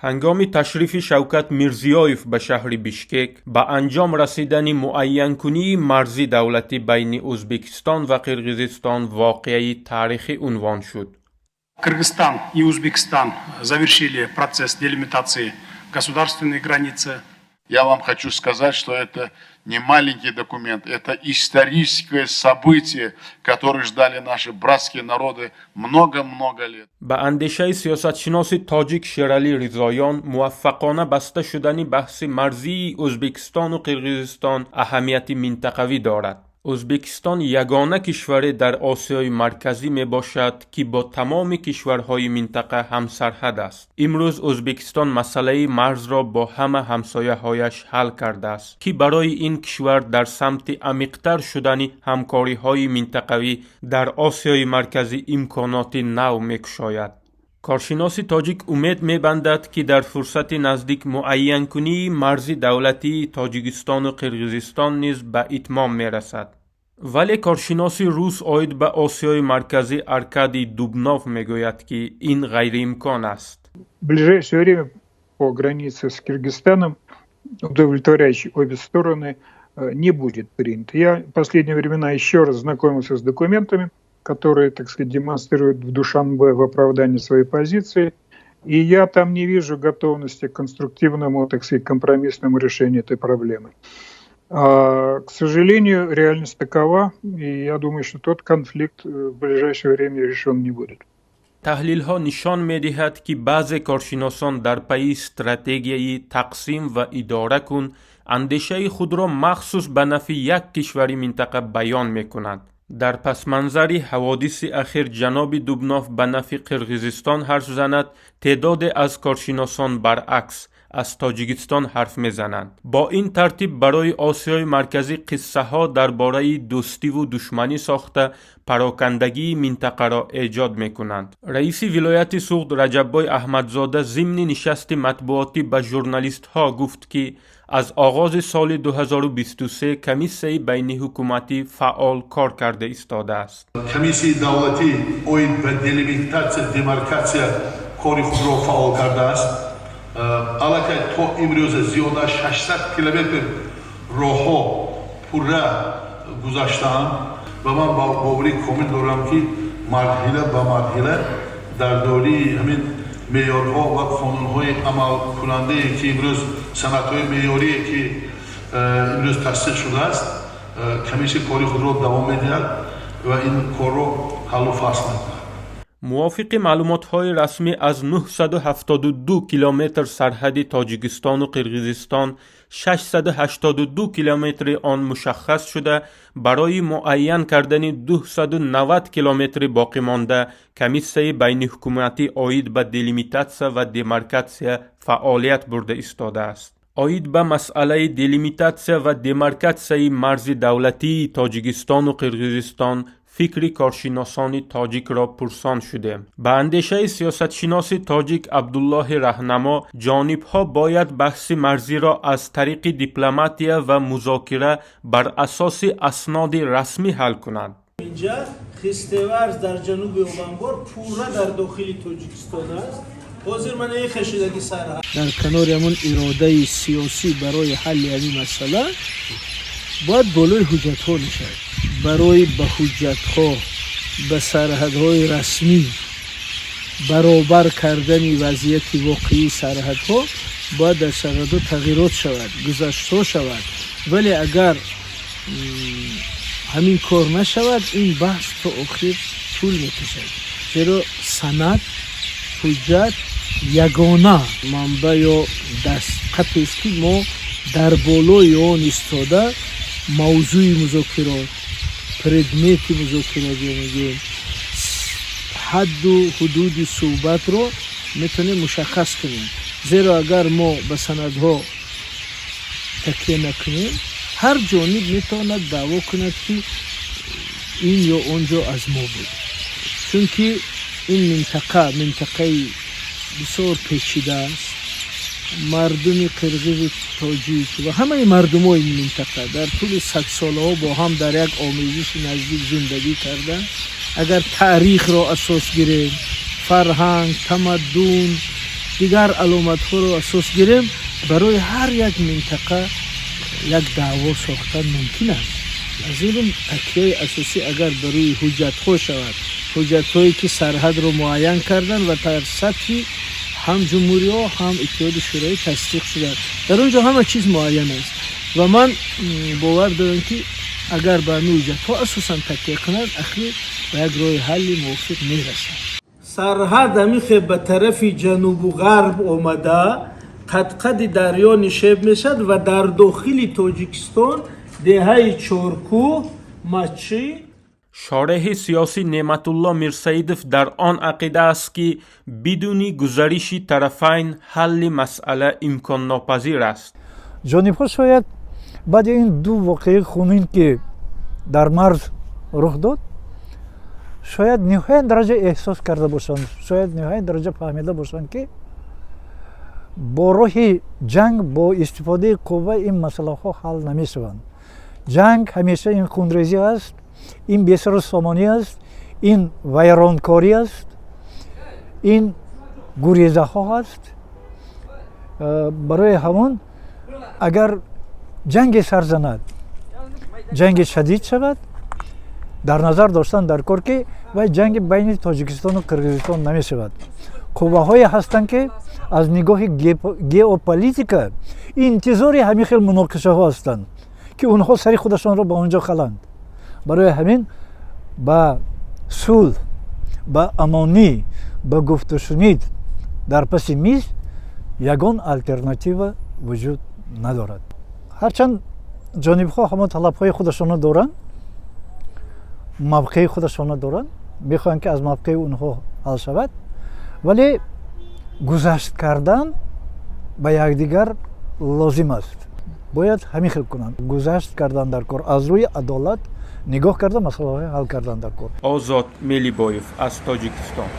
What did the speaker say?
Ҳангоми ташрифи Шавкат Мирзиёев ба шаҳри Бишкек ба анҷом расидани муайянкунии марзи давлатӣ байни Ӯзбекистон ва Қирғизистон воқеаи таърихӣ унвон шуд. Кыргызстан и Узбекистан завершили процесс делимитации государственной границы. Я вам хочу сказать, что это не маленький документ, это историческое событие, которое ждали наши братские народы много-много лет. Ба андешаи сиёсатшиноси тоҷик Шералӣ Ризоён, муваффақона баста шудани баҳси марзии Ӯзбекистону Қирғизистон аҳамияти минтақавӣ дорад. Ӯзбекистон ягона кишваре дар Осиёи Марказӣ мебошад, ки бо тамоми кишварҳои минтақа ҳамсарҳад аст. Имрӯз Ӯзбекистон масъалаи марзро бо ҳама ҳамсояҳояш ҳал кардааст, ки барои ин кишвар дар самти амиқтар шудани ҳамкориҳои минтақавӣ дар Осиёи Марказӣ имконоти нав мекушояд. Коршиноси тоҷик умед мебандад, ки дар фурсати наздик муайянкунии марзи давлатии Тоҷикистону Қирғизистон низ ба итмом мерасад. Вале коршиноси рус оид ба Осиёи Марказӣ Аркадий Дубнов мегӯяд, ки ин ғайриимкон аст. В ближайшее время по границе с Киргизстаном, удовлетворяющий обе стороны, не будет принят. Я в последние времена еще раз знакомился с документами, которые, так сказать, демонстрируют в Душанбе в оправдании своей позиции. И я там не вижу готовности к конструктивному, так сказать, компромиссному решению этой проблемы. К сожалению, реальность такова, и я думаю, что тот конфликт в ближайшее время решен не будет. Таҳлилҳо нишон медиҳад, ки баъзе коршиносон дар пайи стратегияи тақсим ва идора кун андешаи худро махсус ба нафъи як кишвари минтақа баён мекунанд. Дар пасманзари ҳаводиси ахир ҷаноби Дубнов ба нафъи Қирғизистон ҳарф занад, теъдоде аз коршиносон баръакс аз Тоҷикистон ҳарф мезананд. Бо ин тартиб барои Осиёи Марказӣ қиссаҳо дар бораи дӯстиву душманӣ сохта, парокандагии минтақаро эҷод мекунанд. Раиси вилояти Суғд Раҷаббой Аҳмадзода зимни нишасти матбуотӣ ба журналистҳо гуфт, ки аз оғози соли 2023 комиссияи байниҳукуматӣ фаъол кор карда истодааст. Комиссияи давлатӣ оид ба делимитатсия, демаркатсия кори худро фаъол кардааст. Аллакай то имрӯза зиёда аз 600 километр роҳҳо пурра гузаштаанд ва ман боварии комил дорам, ки марҳила ба марҳила дар доираи ҳамин меъёрҳо ва қонунҳои амалкунандае, ки имрӯз санадҳои меъёрие, ки имрӯз тасдиқ шудааст, комиссия кори худро давом медиҳад ва ин корро ҳаллу фасл мекунад. Мувофиқи маълумотҳои расмӣ, аз 972 километр сарҳади Тоҷикистону Қирғизистон 682 километри он мушаххас шуда, барои муайян кардани 290 километри боқимонда комиссияи байниҳукуматӣ оид ба делимитатсия ва демаркатсия фаъолият бурда истодааст. Оид ба масъалаи делимитатсия ва демаркатсияи марзи давлатии Тоҷикистону Қирғизистон фикри коршиносони тоҷикро пурсон шудем. Ба андешаи сиёсатшиноси тоҷик Абдуллоҳи Раҳнамо, ҷонибҳо бояд баҳси марзиро аз тариқи дипломатия ва музокира бар асоси асноди расмӣ ҳал кунанд. Инҷа Хистеварз дар ҷануби Обанбор пурра дар дохили Тоҷикистон аст. Ҳозир ман кашидаги сарҳад. Дар канори ҳамон иродаи сиёсӣ барои ҳалли ҳамин масъала бояд болои ҳуҷҷатҳо нишад. Барои ба ҳуҷҷатҳо, ба сарҳадҳои расмӣ баробар кардани вазъияти воқеии сарҳадҳо бояд дар сарҳадҳо тағйирот шавад, гузаштҳо шавад. Вале агар ҳамин кор нашавад, ин баҳс то охир тӯл мекашад, зеро санад, ҳуҷҷат ягона манбаъ ё дастқапест, ки мо дар болои он истода мавзӯи музокирот, предмети музокирот ё мегӯем ҳадду ҳудуди суҳбатро метавонем мушаххас кунем. Зеро агар мо ба санадҳо такя накунем, ҳар ҷониб метавонад даъво кунад, ки ин ё он ҷо аз мо буд, чунки ин минтақа минтақаи бисёр печида аст. Мардуми қирғизу тоҷик ва ҳамаи мардумои ин минтақа дар тӯли садсолаҳо бо ҳам дар як омезиши наздик зиндагӣ карданд. Агар таърихро асос гирем, фарҳанг, тамаддун. Дигар аломатҳоро асос гирем, барои ҳар як минтақа як даъво сохтан мумкин аст. Аз ин рӯ такияи асосӣ агар ба рӯи ҳуҷҷатҳо шавад, ҳуҷҷатҳое ки сарҳадро муайян карданд ва дар сатҳи ҳам ҷумҳуриҳо, ҳам Иттиҳоди Шӯравӣ тасдиқ шуданд, дар он ҷо ҳама чиз муайян аст ва ман бовар дорам, ки агар ба ҳамин ҳуҷҷатҳо асосан такия кунанд, ахир ба як роҳи ҳалли мувофиқ мерасанд. Сарҳад ҳамихе ба тарафи ҷанубу ғарб омада, қадқади дарё нишеб мешавад ва дар дохили Тоҷикистон деҳаи Чоркӯҳ, Мачӣ. Шореҳи сиёсӣ Неъматулло Мирсаидов дар он ақида аст, ки бидуни гузариши тарафайн ҳалли масъала имконнопазир аст. Ҷонибҳо шояд баъди ин ду воқеаи хунин, ки дар марз рух дод, шояд ниҳоят дараҷа эҳсос карда бошанд, шояд ниҳоят дараҷа фаҳмида бошанд, ки бо роҳи ҷанг, бо истифодаи қувва ин масъалаҳо ҳал намешаванд. Ҷанг ҳамеша ин хунрезӣ аст, ин бесару сомонӣ аст, ин вайронкорӣ аст, ин гурезаҳо аст. Барои ҳамон агар ҷанге сар занад, ҷанги шадид шавад, дар назар доштан дар кор, ки вай ҷанги байни Тоҷикистону Қирғизистон намешавад. Қувваҳое ҳастанд, ки аз нигоҳи геополитика интизори ҳамин хел муноқишаҳо ҳастанд, ки онҳо сари худашонро ба он ҷо халанд. Барои ҳамин ба сулҳ, ба амонӣ, ба гуфтушунид дар паси миз ягон алтернатива вуҷуд надорад. Ҳарчанд ҷонибҳо ҳамон талабҳои худашонро доранд, мавқеи худашонро доранд, мехоҳанд, ки аз мавқеи онҳо ҳал шавад, вале гузашт кардан ба якдигар лозим аст. Бояд ҳамин хел кунанд: гузашт кардан дар кор, аз рӯи адолат нигоҳ карда масъалаҳои ҳал кардан дар кор. Озод Мелибоев аз Тоҷикистон.